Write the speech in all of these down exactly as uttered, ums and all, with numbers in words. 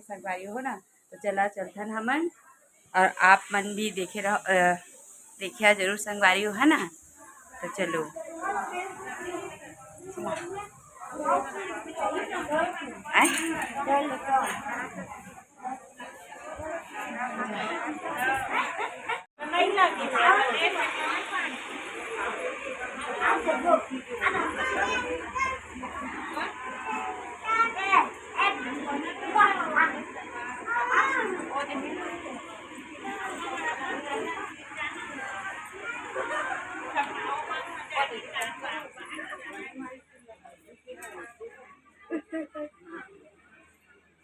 संगवारी हो ना, तो चला चलथन हमन, और आप मन भी देखे रहो, अ, देखिया जरूर संगवारी हो, है ना? तो चलो। आय?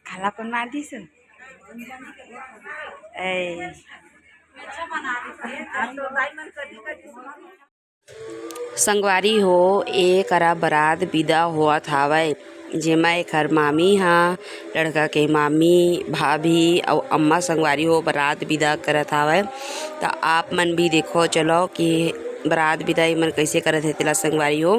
खाला कौन मार दिस? ए। संगवारी हो, ए करा बरात बिदा होवत हावय, जेमा एखर मामी ह, लड़का के मामी, भाभी अउ अम्मा संगवारी हो बरात बिदा करत हावय। त आप मन भी देखो, चलो कि बरात बिदा एमन कइसे करत हे तेला संगवारी हो।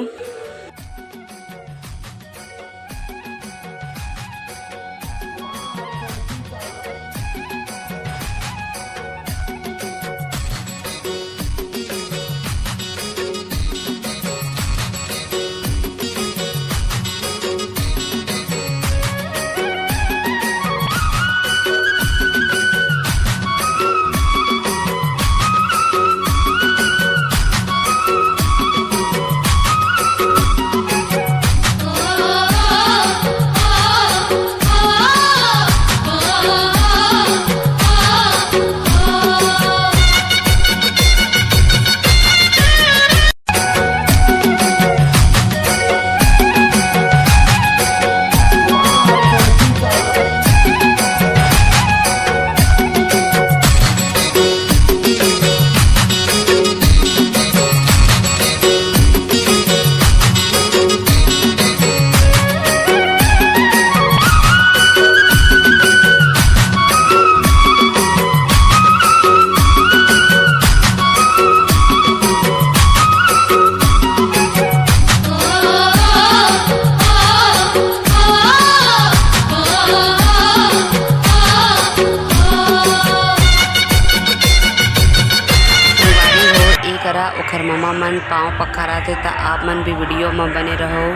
संगवारी हो, ए करा ओखर ममा मन पाँव पखारत हे, त आप मन भी वीडियो म बने रहो।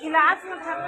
गिलास में भर।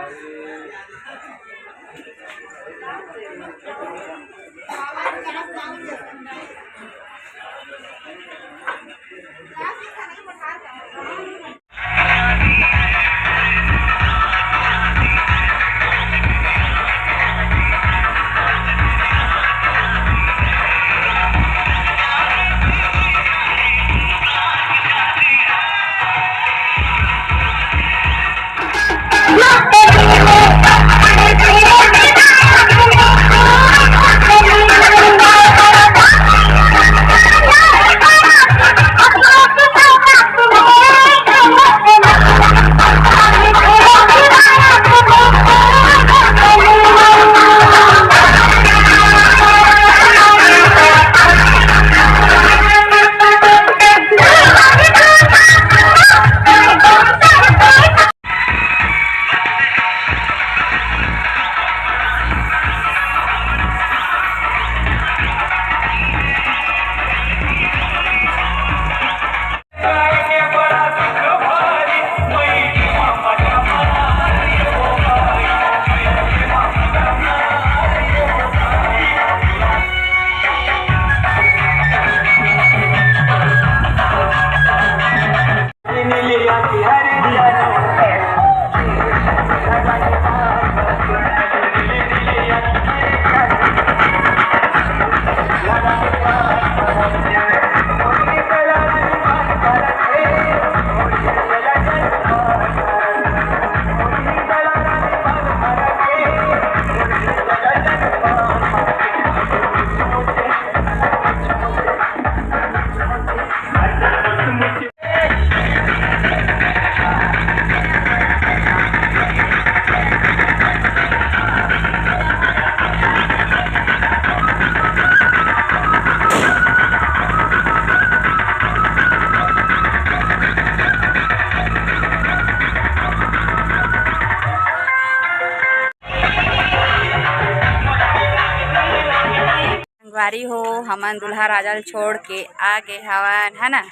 संगवारी हो, हमन दूल्हा राजा ल छोड़ के आ गे हवन, है ना?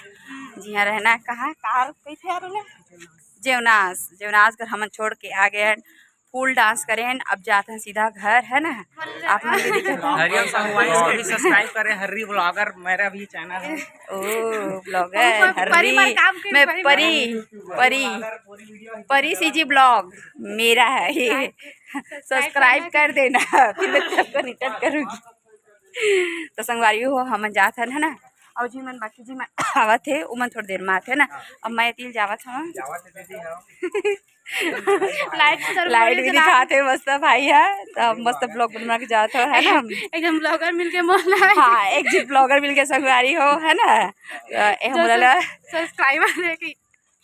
जिहाँ रहना, कहाँ, कार कइसे यार ओला? जेवनास, जेवनास घर हमन छोड़ के आ गे हन। फुल डांस करे हन, अब जात हन सीधा घर, है ना? आप मन भी देखे। हरिओम संगवारी, इसको भी सब्सक्राइब करें, हर्री ब्लॉगर मेरा भी चैनल है। ओ, ब्लॉगर, हर्री, मैं परी, परी, परी सीजी ब्लॉग मेरा है ये। सब्सक्राइब कर देना, फिर मैं सबको रिटर्न करूँगी। तो संगवारी हो, हमन जात हन, है ना? अउ जी मन, बाकी जी मन आवत हे, उमन थोड़ी देर में आथे ना। अब मैं तिल जावत हूँ। लाइट भी दिखात हे मस्त भाई है, तो मस्त ब्लॉग बना के जात हो, है ना? एकदम ब्लॉगर मिलके मोला। हाँ, एक जी ब्लॉगर मिलके संगवारी हो, है ना? तो ए हमला सब्सक्राइबर है कि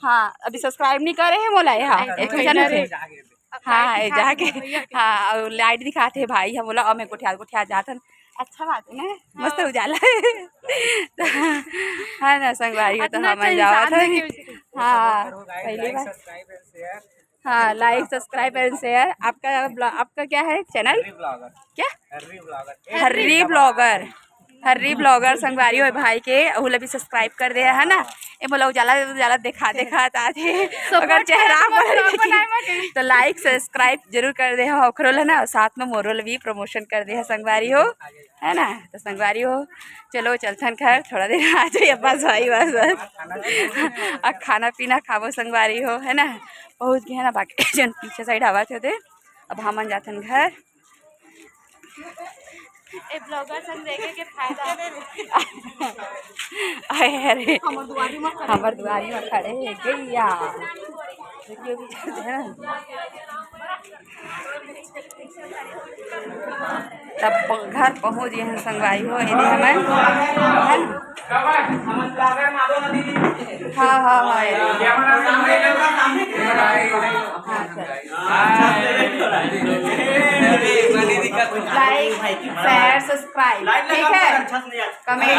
हाँ, अभी सब्सक्राइब नहीं करे हे मोला, हाँ, एक महीना से। हाँ, हाँ, जाके, हाँ, अउ लाइट दिखात हे भाई, हम बोला, अब मैं गोठिया, गोठिया जात हन। अच्छा बात है ना, मस्त उजाला है। है ना, संगवारी हो, तो हमन जावत हन। हाँ, पहली बार। हाँ, like, subscribe and share। आपका ब्लॉ-, आपका क्या है चैनल? हर्री ब्लॉगर। क्या? Harri blogger. Harri blogger. Harri blogger संगवारी हो भाई के, ओला भी सब्सक्राइब कर दे, है ना? ए मोला उजाला, उजाला देखा, देखा तात हे। अगर चेहरा पर तो लाइक सब्सक्राइब जरूर कर दे हो ओकरो ला ना, साथ में मोरो ला भी प्रमोशन कर दे है संगवारी हो, है ना? तो संगवारी हो, चलो चलथन घर, थोड़ा देर आ जाइए बस भाई, बस, बस। अब खाना पीना खाबो संगवारी हो, है ना? पहुँच गए ना, बाकी जन पीछे साइड आवाज होते। अब हमन जाथन घर। ए ब्लॉगर संग देखे के फायदा। अरे, अरे, हमर दुआरी में खड़े हे गैया। देखियो भी जाते हैं। तब प-, घर पहुँच गए हैं संगवारी हो, एदे हमन, है ना? हाँ, हाँ, हाँ, एदे। हाँ, चल। Like, share, subscribe, ठीक है? Comment।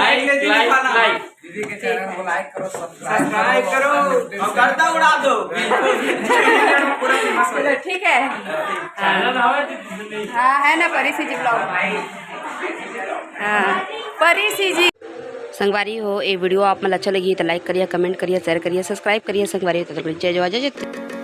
दीदी के चैनल को लाइक करो, सब्सक्राइब करो और गर्दा उड़ा दो। ठीक है। हाँ, है ना, परी सीजी ब्लॉग। हाँ, परी सीजी। संगवारी हो, ये वीडियो आप मन अच्छा लगी तो लाइक करिए, कमेंट करिए, शेयर करिए, सब्सक्राइब करिए। संगवारी हो, तो जय जवान, जय जवान।